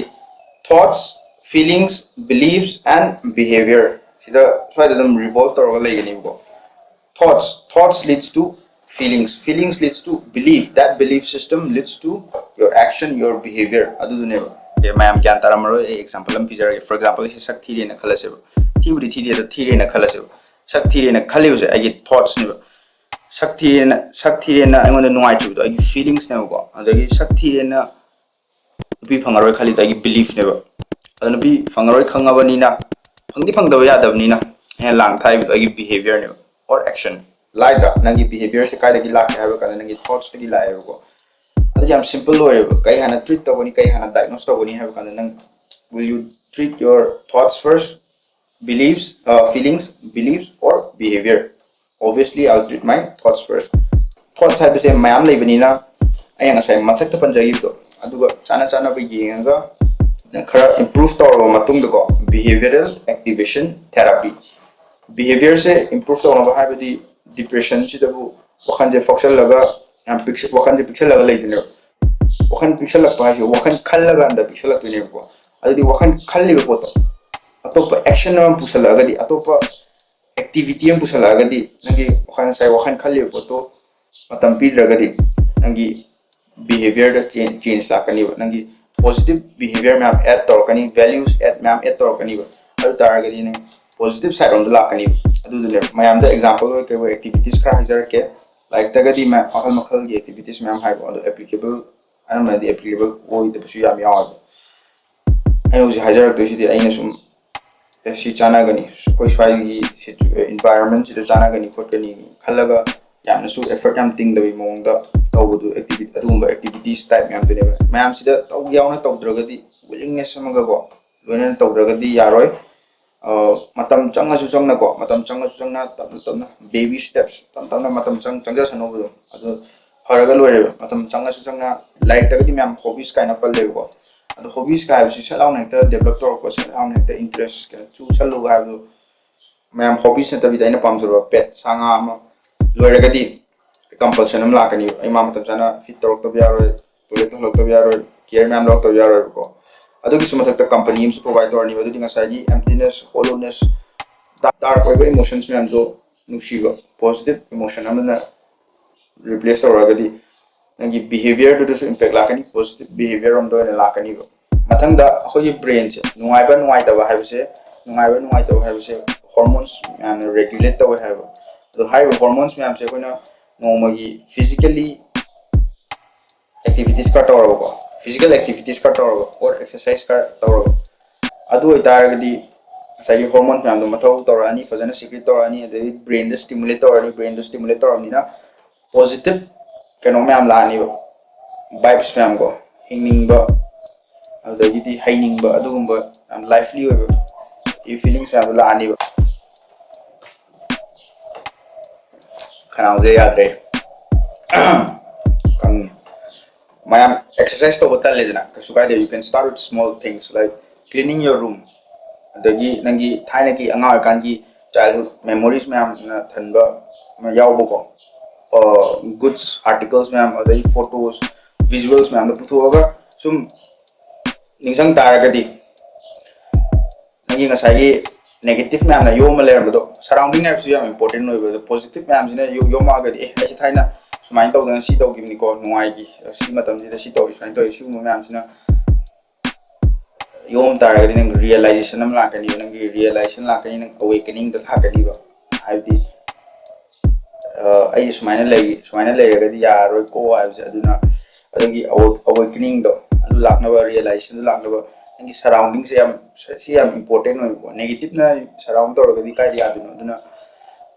thoughts, feelings, beliefs and behavior, ꯁꯤꯗ ꯁ꯭ꯋꯥꯏꯗ ꯑꯗꯨꯝ ꯔꯤꯚꯣꯜꯚ ꯇꯧꯔꯒ ꯂꯩꯒꯅꯤꯕꯀꯣ꯫ Thoughts, thoughts leads to feelings, feelings leads to belief, that belief system leads to your action, your behavior, ꯑꯗꯨꯗꯨꯅꯦꯕ꯫ ꯑꯦ, ꯃꯌꯥꯝ ꯒ꯭ꯌꯥꯟ ꯇꯥꯔꯝꯃꯔꯣꯏ, ꯑꯩ ꯑꯦꯛꯖꯥꯝꯄꯜ ꯑꯃ ꯄꯤꯖꯔꯒꯦ꯫ For example, ꯁꯤ ꯁꯛ ꯊꯤꯔꯦꯅ ꯈꯜꯂꯁꯦꯕ꯫ ꯊꯤꯕꯨꯗꯤ ꯊꯤꯗꯦ, ꯑꯗꯣ ꯊꯤꯔꯦꯅ ꯈꯜꯂꯁꯦꯕ꯫ ꯁꯛ ꯊꯤꯔꯦꯅ ꯈꯜꯂꯤꯕꯁꯦ ꯑꯩꯒꯤ ꯊꯣꯠꯁꯅꯦꯕ꯫ ꯁꯛ ꯊꯤꯔꯦꯅ, ꯁꯛ ꯊꯤꯔꯦꯅ ꯑꯩꯉꯣꯟꯗ ꯅꯨꯡꯉꯥꯏꯇ꯭ꯔꯤꯕꯗꯣ ꯑꯩꯒꯤ ꯐꯤꯂꯤꯡꯁꯅꯦꯕꯀꯣ꯫ ꯑꯗꯒꯤ ꯁꯛ ꯊꯤꯔꯦꯅ ꯅꯨꯄꯤ ꯐꯪꯉꯔꯣꯏ ꯈꯜꯂꯤꯗꯣ ꯑꯩꯒꯤ ꯕꯤꯂꯤꯐꯅꯦꯕ꯫ ꯑꯗꯣ ꯅꯨꯄꯤ ꯐꯪꯉꯔꯣꯏ ꯈꯪꯉꯕꯅꯤꯅ, ꯐꯪꯗꯤ ꯐꯪꯗꯕ ꯌꯥꯗꯕꯅꯤꯅ, ꯑꯩꯅ ꯂꯥꯡ ꯊꯥꯛꯏꯕꯗꯣ ꯑꯩꯒꯤ ꯕꯤꯍꯦꯕꯤꯌꯔꯅꯦꯕ, ꯑꯣꯔ ꯑꯦꯛꯁꯟ꯫ ꯂꯥꯏꯗ꯭ꯔꯥ? ꯅꯪꯒꯤ ꯕꯤꯍꯦꯕꯤꯌꯔꯁꯦ ꯀꯥꯏꯗꯒꯤ ꯂꯥꯛꯀꯦ ꯍꯥꯏꯕ ꯀꯥꯟꯗ ꯅꯪꯒꯤ ꯊꯣꯠꯁꯇꯒꯤ ꯂꯥꯛꯑꯦꯕꯀꯣ꯫ ꯑꯗꯨ ꯌꯥꯝ ꯁꯤꯝꯄꯜ ꯑꯣꯏꯔꯦꯕ꯫ ꯀꯩ ꯍꯥꯟꯅ ꯇ꯭ꯔꯤꯠ ꯇꯧꯒꯅꯤ, ꯀꯩ ꯍꯥꯟꯅ ꯗꯥꯏꯒꯅꯣꯁ ꯇꯧꯒꯅꯤ ꯍꯥꯏꯕ ꯀꯥꯟꯗ, ꯅꯪ, will you treat your thoughts first, beliefs, uh, feelings, beliefs or behavior? Obviously, I'll treat my thoughts first. Thoughts ꯍꯥꯏꯕꯁꯦ ꯃꯌꯥꯝ ꯂꯩꯕꯅꯤꯅ, ꯑꯩꯅ ꯉꯁꯥꯏ ꯃꯊꯛꯇ ꯄꯟꯖꯈꯤꯕꯗꯣ, ꯑꯗꯨꯒ ꯆꯥꯅ ꯆꯥꯅꯕ ꯌꯦꯡꯉꯒ ꯈꯔ ꯏꯝꯄ꯭ꯔꯨꯚ ꯇꯧꯔꯕ ꯃꯇꯨꯡꯗꯀꯣ, Behavioral Activation Therapy꯫ ꯕꯤꯍꯦꯕꯤꯌꯔꯁꯦ ꯏꯝꯄ꯭ꯔꯨꯚ ꯇꯧꯅꯕ ꯍꯥꯏꯕꯗꯤ, ꯗꯤꯄ꯭ꯔꯦꯁꯟꯁꯤꯗꯕꯨ ꯋꯥꯈꯜꯁꯦ ꯐꯛꯆꯜꯂꯒ, ꯌꯥꯝ ꯄꯤꯛꯁ-, ꯋꯥꯈꯜꯁꯦ ꯄꯤꯛꯁꯜꯂꯒ ꯂꯩꯗꯣꯏꯅꯦꯕ꯫ ꯋꯥꯈꯜ ꯄꯤꯛꯁꯜꯂꯛꯄ ꯍꯥꯏꯁꯦ ꯋꯥꯈꯜ ꯈꯜꯂꯀꯥꯟꯗ ꯄꯤꯛꯁꯜꯂꯛꯇꯣꯏꯅꯦꯕꯀꯣ꯫ ꯑꯗꯨꯗꯤ ꯋꯥꯈꯜ ꯈꯜꯂꯤꯕ ꯄꯣꯠꯇꯣ, ꯑꯇꯣꯞꯄ action ꯑꯃ ꯄꯨꯁꯜꯂꯛꯑꯒꯗꯤ, ꯑꯇꯣꯞꯄ activity ꯑꯃ ꯄꯨꯁꯜꯂꯛꯑꯒꯗꯤ, ꯅꯪꯒꯤ ꯋꯥꯈꯜ, ꯉꯁꯥꯏ ꯋꯥꯈꯜ ꯈꯜꯂꯤꯕ ꯄꯣꯠꯇꯣ ꯃꯇꯝ ꯄꯤꯗ꯭ꯔꯒꯗꯤ, ꯅꯪꯒꯤ behaviourꯗ change ꯂꯥꯛꯀꯅꯤꯕ꯫ ꯅꯪꯒꯤ positive behaviour ꯃꯌꯥꯝ add ꯇꯧꯔꯛꯀꯅꯤ, values add ꯃꯌꯥꯝ add ꯇꯧꯔꯛꯀꯅꯤꯕ꯫ ꯑꯗꯨ ꯇꯥꯔꯒꯗꯤ ꯅꯪ positive side ꯔꯣꯝꯗ ꯂꯥꯛꯀꯅꯤꯕ꯫ ꯑꯗꯨꯗꯨꯅꯦ ꯃꯌꯥꯝꯗ example ꯑꯣꯏ ꯀꯩ ꯑꯣꯏ, activities ꯈꯔ ꯍꯥꯏꯖꯔꯛꯀꯦ꯫ ꯂꯥꯏꯔꯤꯛꯇꯒꯗꯤ ꯃꯈꯜ ꯃꯈꯜꯒꯤ activities ꯃꯌꯥꯝ ꯍꯥꯏꯕ, ꯑꯗꯣ applicable, ꯑꯅꯝꯕꯅꯗꯤ applicable ꯑꯣꯏꯗꯕꯁꯨ ꯌꯥꯝ ꯌꯥꯎꯋꯦꯕ꯫ ꯑꯩꯅ ꯍꯧꯖꯤꯛ ꯍꯥꯏꯖꯔꯛꯇꯣꯏꯁꯤꯗꯤ ꯑꯩꯅ ꯁꯨꯝ ꯑꯦ, ꯁꯤ ꯆꯥꯟꯅꯒꯅꯤ, ꯑꯩꯈꯣꯏ ꯁ꯭ꯋꯥꯏꯒꯤ environment ꯁꯤꯗ ꯆꯥꯟꯅꯒꯅꯤ ꯈꯣꯠꯀꯅꯤ ꯈꯜꯂꯒ ꯌꯥꯝꯅꯁꯨ effort ꯌꯥꯝ ꯇꯤꯡꯗꯕꯒꯤ ꯃꯑꯣꯡꯗ ꯇꯧꯕꯗꯨ, activity, ꯑꯗꯨꯒꯨꯝꯕ activities type ꯃꯌꯥꯝꯗꯨꯅꯦꯕ꯫ ꯃꯌꯥꯝꯁꯤꯗ ꯇꯧ ꯌꯥꯎꯅ ꯇꯧꯗ꯭ꯔꯒꯗꯤ, willingness ꯑꯃꯒꯀꯣ ꯂꯣꯏꯅꯅ ꯇꯧꯗ꯭ꯔꯒꯗꯤ ꯌꯥꯔꯣꯏ꯫ ꯃꯇꯝ ꯆꯪꯉꯁꯨ ꯆꯪꯅꯀꯣ, ꯃꯇꯝ ꯆꯪꯉꯁꯨ ꯆꯪꯅ, ꯇꯞꯅ ꯇꯞꯅ, baby steps, ꯇꯞꯅ ꯇꯞꯅ ꯃꯇꯝ ꯆꯪ ꯆꯪꯖꯁꯅꯨꯕꯗꯣ ꯑꯗꯨ ꯐꯔꯒ ꯂꯣꯏꯔꯦꯕ꯫ ꯃꯇꯝ ꯆꯪꯉꯁꯨ ꯆꯪꯅ, ꯂꯥꯏꯔꯤꯛꯇꯒꯗꯤ ꯃꯌꯥꯝ hobbies ꯀꯥꯏꯅ ꯄꯜꯂꯦꯕꯀꯣ꯫ ꯑꯗꯣ hobbies ꯀꯥꯏ ꯍꯥꯏꯕꯁꯤ ꯁꯠ ꯂꯥꯎꯅ ꯍꯦꯛꯇ develop ꯇꯧꯔꯛꯄ, ꯁꯠ ꯂꯥꯎꯅ ꯍꯦꯛꯇ interest ꯀꯩꯅꯣ ꯆꯨꯁꯜꯂꯨ ꯍꯥꯏꯕꯗꯣ, ꯃꯌꯥꯝ hobbies ꯅꯠꯇꯕꯤꯗ ꯑꯩꯅ ꯄꯥꯝꯖꯕ pet ꯁꯥ ꯉꯥ ꯑꯃ ꯂꯣꯏꯔꯒꯗꯤ compulsion ꯑꯃ ꯂꯥꯛꯀꯅꯤꯕ꯫ ꯑꯩ ꯃꯥ ꯃꯇꯝ ꯆꯥꯅ feed ꯇꯧꯔꯛꯇꯕ ꯌꯥꯔꯣꯏ, toilet ꯇꯧꯍꯜꯂꯛꯇꯕ ꯌꯥꯔꯣꯏ, care ꯃꯌꯥꯝ ꯂꯧꯔꯛꯇꯕ ꯌꯥꯔꯣꯏꯕꯀꯣ꯫ ꯑꯗꯨꯒꯤꯁꯨ ꯃꯊꯛꯇ company ꯑꯃꯁꯨ provide ꯇꯧꯔꯅꯤꯕ꯫ ꯑꯗꯨꯗꯤ ꯉꯁꯥꯏꯒꯤ emptiness, hollowness, dark ꯑꯣꯏꯕ emotions ꯃꯌꯥꯝꯗꯣ ꯅꯨꯡꯁꯤꯕ, positive emotion ꯑꯃꯅ replace ꯇꯧꯔꯒꯗꯤ ꯅꯪꯒꯤ behaviourꯗꯨꯗꯁꯨ impact ꯂꯥꯛꯀꯅꯤ, positive behaviour ꯔꯣꯝꯗ ꯑꯣꯏꯅ ꯂꯥꯛꯀꯅꯤꯕ꯫ ꯃꯊꯪꯗ ꯑꯩꯈꯣꯏꯒꯤ brainꯁꯦ ꯅꯨꯡꯉꯥꯏꯕ ꯅꯨꯡꯉꯥꯏꯇꯕ ꯍꯥꯏꯕꯁꯦ, ꯅꯨꯡꯉꯥꯏꯕ ꯅꯨꯡꯉꯥꯏꯇꯕ ꯍꯥꯏꯕꯁꯦ hormones ꯃꯌꯥꯝꯅ regulate ꯇꯧꯋꯦ ꯍꯥꯏꯕ꯫ ꯑꯗꯣ ꯍꯥꯏꯔꯤꯕ hormones ꯃꯌꯥꯝꯁꯦ ꯑꯩꯈꯣꯏꯅ ꯅꯣꯡꯃꯒꯤ physically activities ꯈꯔ ꯇꯧꯔꯕꯀꯣ, physical activities ꯈꯔ ꯇꯧꯔꯕ, or exercise ꯈꯔ ꯇꯧꯔꯕ, ꯑꯗꯨ ꯑꯣꯏꯇꯥꯔꯒꯗꯤ ꯉꯁꯥꯏꯒꯤ hormones ꯃꯌꯥꯝꯗꯣ ꯃꯊꯧ ꯇꯧꯔꯛꯑꯅꯤ, ꯐꯖꯅ secrete ꯇꯧꯔꯛꯑꯅꯤ, ꯑꯗꯩꯗꯤ brainꯗ stimulate ꯇꯧꯔꯅꯤ, brainꯗ stimulate ꯇꯧꯔꯕꯅꯤꯅ positive ꯀꯩꯅꯣ ꯃꯌꯥꯝ ꯂꯥꯛꯑꯅꯤꯕ, vibes ꯃꯌꯥꯝ ꯀꯣ, ꯍꯤꯡꯅꯤꯡꯕ, ꯑꯗꯨꯗꯒꯤꯗꯤ ꯍꯩꯅꯤꯡꯕ, ꯑꯗꯨꯒꯨꯝꯕ ꯌꯥꯝ lively ꯑꯣꯏꯕ feelings ꯃꯌꯥꯝꯗꯣ ꯂꯥꯛꯑꯅꯤꯕ꯫ ꯈꯅꯥꯎꯁꯦ ꯌꯥꯗ꯭ꯔꯦ, ꯀꯪꯉꯦ꯫ ꯃꯌꯥꯝ exercise ꯇꯧꯕ ꯇꯜꯂꯦꯗꯅ, ꯀꯩꯁꯨ ꯀꯥꯏꯗꯦ, you can start with small things like cleaning your room, ꯑꯗꯒꯤ ꯅꯪꯒꯤ ꯊꯥꯏꯅꯒꯤ ꯑꯉꯥꯡ ꯑꯣꯏꯔꯤꯀꯥꯟꯒꯤ childhood memories ꯃꯌꯥꯝꯅ ꯊꯟꯕ ꯌꯥꯎꯕꯀꯣ, goods articles ꯃꯌꯥꯝ, ꯑꯗꯒꯤ photos, visuals ꯃꯌꯥꯝꯗꯣ ꯄꯨꯊꯣꯛꯑꯒ ꯁꯨꯝ ꯅꯤꯡꯁꯤꯡ ꯇꯥꯔꯒꯗꯤ, ꯑꯩꯒꯤ ꯉꯁꯥꯏꯒꯤ negative ꯃꯌꯥꯝꯅ ꯌꯣꯝꯃ ꯂꯩꯔꯝꯕꯗꯣ, surrounding ꯍꯥꯏꯕꯁꯤ ꯌꯥꯝ important ꯑꯣꯏꯕ꯫ ꯑꯗꯣ positive ꯃꯌꯥꯝꯁꯤꯅ ꯌꯣ- ꯌꯣꯝꯃꯛꯑꯒꯗꯤ, "ꯑꯦ, ꯑꯩꯁꯦ ꯊꯥꯏꯅ ꯁꯨꯃꯥꯏꯅ ꯇꯧꯗꯅ ꯁꯤ ꯇꯧꯈꯤꯕꯅꯤꯀꯣ, ꯅꯨꯡꯉꯥꯏꯈꯤ, ꯁꯤ ꯃꯇꯝꯁꯤꯗ ꯁꯤ ꯇꯧꯏ, ꯁꯨꯃꯥꯏꯅ ꯇꯧꯏ", ꯁꯤꯒꯨꯝꯕ ꯃꯌꯥꯝꯁꯤꯅ ꯌꯣꯝ ꯇꯥꯔꯒꯗꯤ ꯅꯪ realization ꯑꯃ ꯂꯥꯛꯀꯅꯤꯕ, ꯅꯪꯒꯤ realization ꯂꯥꯛꯀꯅꯤ, ꯅꯪ awakening ꯗ ꯂꯥꯛꯀꯅꯤꯕ꯫ ꯍꯥꯏꯕꯗꯤ, ꯑ, "ꯑꯩ ꯁꯨꯃꯥꯏꯅ ꯂꯩ, ꯁꯨꯃꯥꯏꯅ ꯂꯩꯔꯒꯗꯤ ꯌꯥꯔꯔꯣꯏꯀꯣ" ꯍꯥꯏꯕꯁꯦ꯫ ꯑꯗꯨꯅ ꯑꯗꯨꯒꯤ awa- awakening ꯗꯣ, ꯑꯗꯨ ꯂꯥꯛꯅꯕ, realization ꯗꯨ ꯂꯥꯛꯅꯕ, ꯅꯪꯒꯤ surrounding ꯁꯦ ꯌꯥꯝ, ꯁꯤ ꯌꯥꯝ important ꯑꯣꯏꯕꯀꯣ꯫ Negative ꯅ surround ꯇꯧꯔꯒꯗꯤ ꯀꯥꯏꯗ ꯌꯥꯗꯣꯏꯅꯣ? ꯑꯗꯨꯅ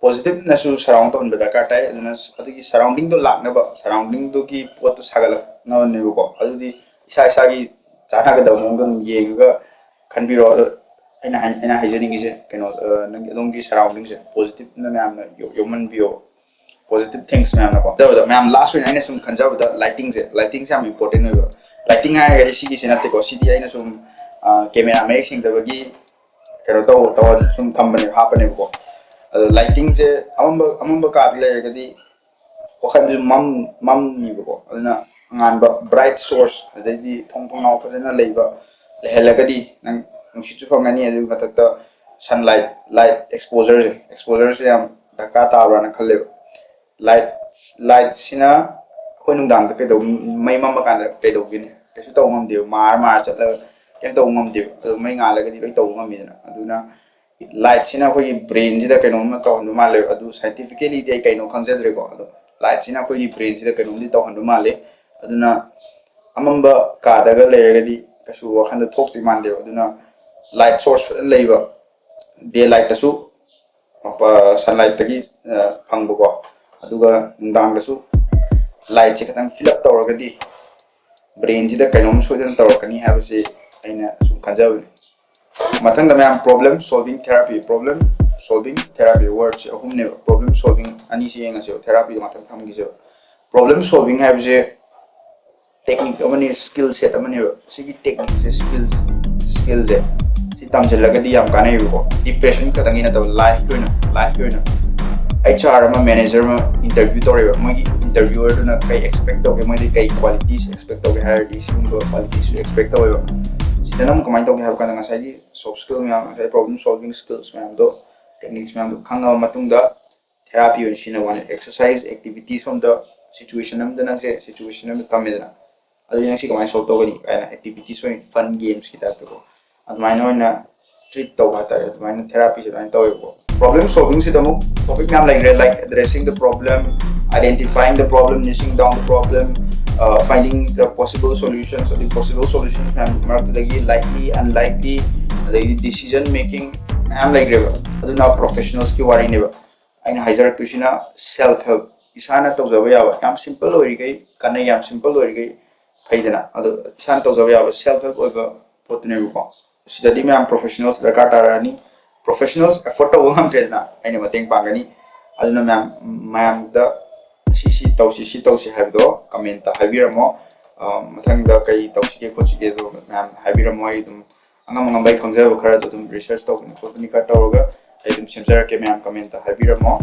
positive ꯅꯁꯨ surround ꯇꯧꯍꯟꯕ ꯗꯔꯀꯥꯔ ꯇꯥꯏ꯫ ꯑꯗꯨꯅ ꯑꯗꯨꯒꯤ surrounding ꯗꯣ ꯂꯥꯛꯅꯕ, surrounding ꯗꯨꯒꯤ ꯄꯣꯠꯇꯨ ꯁꯥꯒꯠꯂꯛꯅꯕꯅꯦꯕꯀꯣ꯫ ꯑꯗꯨꯗꯤ ꯏꯁꯥ ꯏꯁꯥꯒꯤ ꯆꯥꯟꯅꯒꯗꯕ ꯃꯑꯣꯡꯗ ꯑꯗꯨꯝ ꯌꯦꯡꯉꯒ ꯈꯟꯕꯤꯔꯣ꯫ ꯑꯗꯣ ꯑꯩꯅ ꯍꯥꯏ-, ꯑꯩꯅ ꯍꯥꯏꯖꯅꯤꯡꯉꯤꯁꯦ, ꯀꯩꯅꯣ, ꯑ, ꯅꯪꯒꯤ ꯑꯗꯣꯝꯒꯤ surrounding ꯁꯦ positive ꯅ ꯃꯌꯥꯝꯅ ꯌꯣ-, ꯌꯣꯝꯍꯟꯕꯤꯌꯣ꯫ Positive things ꯃꯌꯥꯝꯅꯀꯣ꯫ ꯑꯗꯨꯗ ꯃꯌꯥꯝ, last ꯑꯣꯏꯅ ꯑꯩꯅ ꯁꯨꯝ ꯈꯟꯖꯕꯗ, lighting ꯁꯦ, lighting ꯁꯦ ꯌꯥꯝ important ꯑꯣꯏꯕ꯫ Lighting ꯍꯥꯏꯔꯒꯗꯤ ꯁꯤꯒꯤꯁꯦ ꯅꯠꯇꯦꯀꯣ, ꯁꯤꯗꯤ ꯑꯩꯅ ꯁꯨꯝ, ꯑ, camera ꯃꯌꯦꯛ ꯁꯦꯡꯗꯕꯒꯤ ꯀꯩꯅꯣ ꯇꯧ-, ꯇꯧꯔ ꯁꯨꯝ ꯊꯝꯕꯅꯦꯕ, ꯍꯥꯞꯄꯅꯦꯕꯀꯣ꯫ ꯑꯗꯣ lighting ꯁꯦ ꯑꯃꯝꯕ, ꯑꯃꯝꯕ ꯀꯥꯗ ꯂꯩꯔꯒꯗꯤ ꯋꯥꯈꯜꯁꯨ ꯃꯝ-, ꯃꯝꯅꯤꯕꯀꯣ꯫ ꯑꯗꯨꯅ ꯑꯉꯥꯟꯕ, bright source, ꯑꯗꯩꯗꯤ ꯊꯣꯡ ꯊꯣꯡꯅꯥꯎ ꯐꯖꯅ ꯂꯩꯕ, ꯂꯩꯍꯜꯂꯒꯗꯤ ꯅꯪ ꯅꯨꯡꯁꯤꯠꯁꯨ ꯐꯪꯒꯅꯤ꯫ ꯑꯗꯨꯒꯤ ꯃꯊꯛꯇ sunlight, light exposure ꯁꯦ, exposure ꯁꯦ ꯌꯥꯝ ꯗꯔꯀꯥꯔ ꯇꯥꯕ꯭ꯔꯥꯅ ꯈꯜꯂꯦꯕ꯫ Light, light ꯁꯤꯅ ꯑꯩꯈꯣꯏ ꯅꯨꯡꯗꯥꯡꯗ ꯀꯩꯗꯧ-, ꯃꯩ ꯃꯝꯃ ꯀꯥꯟꯗ ꯀꯩꯗꯧꯒꯅꯤ? ꯀꯩꯁꯨ ꯇꯧꯕ ꯉꯝꯗꯦꯕ, ꯃꯥꯔ ꯃꯥꯔ ꯆꯠꯂꯒ ꯀꯩꯝ ꯇꯧꯕ ꯉꯝꯗꯦꯕ꯫ ꯑꯗꯣ ꯃꯩ ꯉꯥꯜꯂꯒꯗꯤ ꯂꯣꯏ ꯇꯧꯕ ꯉꯝꯃꯤꯗꯅ꯫ ꯑꯗꯨꯅ light ꯁꯤꯅ ꯑꯩꯈꯣꯏꯒꯤ brain ꯁꯤꯗ ꯀꯩꯅꯣꯝꯃ ꯇꯧꯍꯟꯕ ꯃꯥꯜꯂꯦꯕ꯫ ꯑꯗꯨ scientifically ꯗꯤ ꯑꯩ ꯀꯩꯅꯣ ꯈꯪꯖꯗ꯭ꯔꯦꯀꯣ꯫ ꯑꯗꯣ light ꯁꯤꯅ ꯑꯩꯈꯣꯏꯒꯤ brain ꯁꯤꯗ ꯀꯩꯅꯣꯝꯗꯤ ꯇꯧꯍꯟꯕ ꯃꯥꯜꯂꯦ꯫ ꯑꯗꯨꯅ ꯑꯃꯝꯕ ꯀꯥꯗꯒ ꯂꯩꯔꯒꯗꯤ ꯀꯩꯁꯨ ꯋꯥꯈꯟꯗ ꯊꯣꯛꯇꯣꯏ ꯃꯥꯟꯗꯦꯕ꯫ ꯑꯗꯨꯅ light source ꯐꯖꯅ ꯂꯩꯕ, day light ꯇꯁꯨ, ꯑ, sunlight ꯇꯒꯤ, ꯑ, ꯐꯪꯕꯀꯣ, ꯑꯗꯨꯒ ꯅꯨꯡꯗꯥꯡꯗꯁꯨ light ꯁꯦ ꯈꯤꯇꯪ fill up ꯇꯧꯔꯒꯗꯤ brain ꯁꯤꯗ ꯀꯩꯅꯣꯝ ꯁꯣꯏꯗꯅ ꯇꯧꯔꯛꯀꯅꯤ ꯍꯥꯏꯕꯁꯤ ꯑꯩꯅ ꯁꯨꯝ ꯈꯟꯖꯕꯅꯤ꯫ ꯃꯊꯪꯗ ꯃꯌꯥꯝ, problem solving therapy, problem solving therapy word ꯁꯦ ꯑꯍꯨꯝꯅꯦꯕ꯫ Problem solving ꯑꯅꯤꯁꯤ ꯌꯦꯡꯉꯁꯦꯕ, therapy ꯗꯣ ꯃꯊꯪ ꯊꯝꯈꯤꯁꯦꯕ꯫ Problem solving ꯍꯥꯏꯕꯁꯦ technique ꯑꯃꯅꯤ, skill set ꯑꯃꯅꯦꯕ꯫ ꯁꯤꯒꯤ technique ꯁꯦ, skill, skill ꯁꯦ ꯁꯤ ꯇꯝꯁꯤꯜꯂꯒꯗꯤ ꯌꯥꯝ ꯀꯥꯟꯅꯩꯕꯀꯣ꯫ Depression ꯈꯛꯇꯪꯒꯤ ꯅꯠꯇꯕ, life ꯀꯤ ꯑꯣꯏꯅ, life ꯀꯤ ꯑꯣꯏꯅ꯫ H R ꯑꯃ, manager ꯑꯃ interview ꯇꯧꯔꯦꯕ, ꯃꯣꯏꯒꯤ interviewer ꯗꯨꯅ ꯀꯩ expect ꯇꯧꯒꯦ, ꯃꯣꯏꯗꯤ ꯀꯩ qualities expect ꯇꯧꯒꯦ ꯍꯥꯏꯔꯗꯤ ꯁꯤꯒꯨꯝꯕ qualities ꯁꯨ expect ꯇꯧꯋꯦꯕ꯫ ꯁꯤ ꯁꯤꯗꯅ ꯑꯃꯨꯛ ꯀꯃꯥꯏꯅ ꯇꯧꯒꯦ ꯍꯥꯏꯕ ꯀꯥꯟꯗ, ꯉꯁꯥꯏꯒꯤ soft skill ꯃꯌꯥꯝ, ꯉꯁꯥꯏ problem solving skills ꯃꯌꯥꯝꯗꯣ, techniques ꯃꯌꯥꯝꯗꯣ ꯈꯪꯉꯕ ꯃꯇꯨꯡꯗ, therapy ꯑꯣꯏꯅ ꯁꯤꯖꯤꯟꯅꯕ ꯋꯥꯅꯤ꯫ Exercise, activity, ꯁꯣꯝꯗ situation ꯑꯃꯗ ꯅꯪꯁꯦ situation ꯑꯃꯗ ꯊꯝꯃꯦꯗꯅ, ꯑꯗꯨꯗꯤ ꯅꯪ ꯁꯤ ꯀꯃꯥꯏꯅ solve ꯇꯧꯒꯅꯤ ꯀꯥꯏꯅ activities ꯑꯣꯏꯅ fun games ꯀꯤ type ꯇꯀꯣ, ꯑꯗꯨꯃꯥꯏꯅ ꯑꯣꯏꯅ treat ꯇꯧꯕ ꯍꯥꯏꯇꯥꯔꯦ꯫ ꯑꯗꯨꯃꯥꯏꯅ therapy ꯁꯦ ꯑꯗꯨꯃꯥꯏꯅ ꯇꯧꯋꯦꯕꯀꯣ꯫ Problem solving ꯁꯤꯗ ꯑꯃꯨꯛ topic ꯃꯌꯥꯝ ꯂꯩꯈ꯭ꯔꯦ, like addressing the problem, identifying the problem, niching down the problem, uh, finding the possible solutions, ꯑꯗꯩ possible solutions ꯃꯌꯥꯝ ꯃꯔꯛꯇꯨꯗꯒꯤ likely, unlikely, ꯑꯗꯩꯗꯤ decision making ꯃꯌꯥꯝ ꯂꯩꯈ꯭ꯔꯦꯕ꯫ ꯑꯗꯨꯅ professionals ꯀꯤ ꯋꯥꯔꯤꯅꯦꯕ꯫ ꯑꯩꯅ ꯍꯥꯏꯖꯔꯛꯇꯣꯏꯁꯤꯅ self help, ꯏꯁꯥꯅ ꯇꯧꯖꯕ ꯌꯥꯕ, ꯌꯥꯝ simple ꯑꯣꯏꯔꯤꯈꯩ ꯀꯥꯟꯅꯩ, ꯌꯥꯝ simple ꯑꯣꯏꯔꯤꯈꯩ ꯐꯩꯗꯅ꯫ ꯑꯗꯣ ꯏꯁꯥꯅ ꯇꯧꯖꯕ ꯌꯥꯕ self help ꯑꯣꯏꯕ ꯄꯣꯠꯇꯨꯅꯦꯕꯀꯣ꯫ ꯁꯤꯗꯗꯤ ꯃꯌꯥꯝ professionals ꯗꯔꯀꯥꯔ ꯇꯥꯔꯛꯑꯅꯤ꯫ Professionals afford ꯇꯧꯕ ꯉꯝꯗ꯭ꯔꯦꯗꯅ, ꯑꯩꯅ ꯃꯇꯦꯡ ꯄꯥꯡꯒꯅꯤ꯫ ꯑꯗꯨꯅ ꯃꯌꯥꯝ, ꯃꯌꯥꯝꯗ ꯁꯤ ꯁꯤ ꯇꯧꯁꯤ, ꯁꯤ ꯇꯧꯁꯤ ꯍꯥꯏꯕꯗꯣ comment ꯇ ꯍꯥꯏꯕꯤꯔꯝꯃꯣ꯫ ꯑ, ꯃꯊꯪꯗ ꯀꯩ ꯇꯧꯁꯤꯒꯦ ꯈꯣꯠꯁꯤꯒꯦꯗꯣ ꯃꯌꯥꯝ ꯍꯥꯏꯕꯤꯔꯝꯃꯣ꯫ ꯑꯩ ꯑꯗꯨꯝ ꯑꯉꯝ ꯑꯉꯝꯕ ꯑꯩ ꯈꯪꯖꯕ ꯈꯔꯗꯣ ꯑꯗꯨꯝ research ꯇꯧꯕꯅꯤ ꯈꯣꯠꯄꯅꯤ ꯈꯔ ꯇꯧꯔꯒ ꯑꯩ ꯑꯗꯨꯝ ꯁꯦꯝꯖꯔꯛꯀꯦ꯫ ꯃꯌꯥꯝ comment ꯇ ꯍꯥꯏꯕꯤꯔꯝꯃꯣ꯫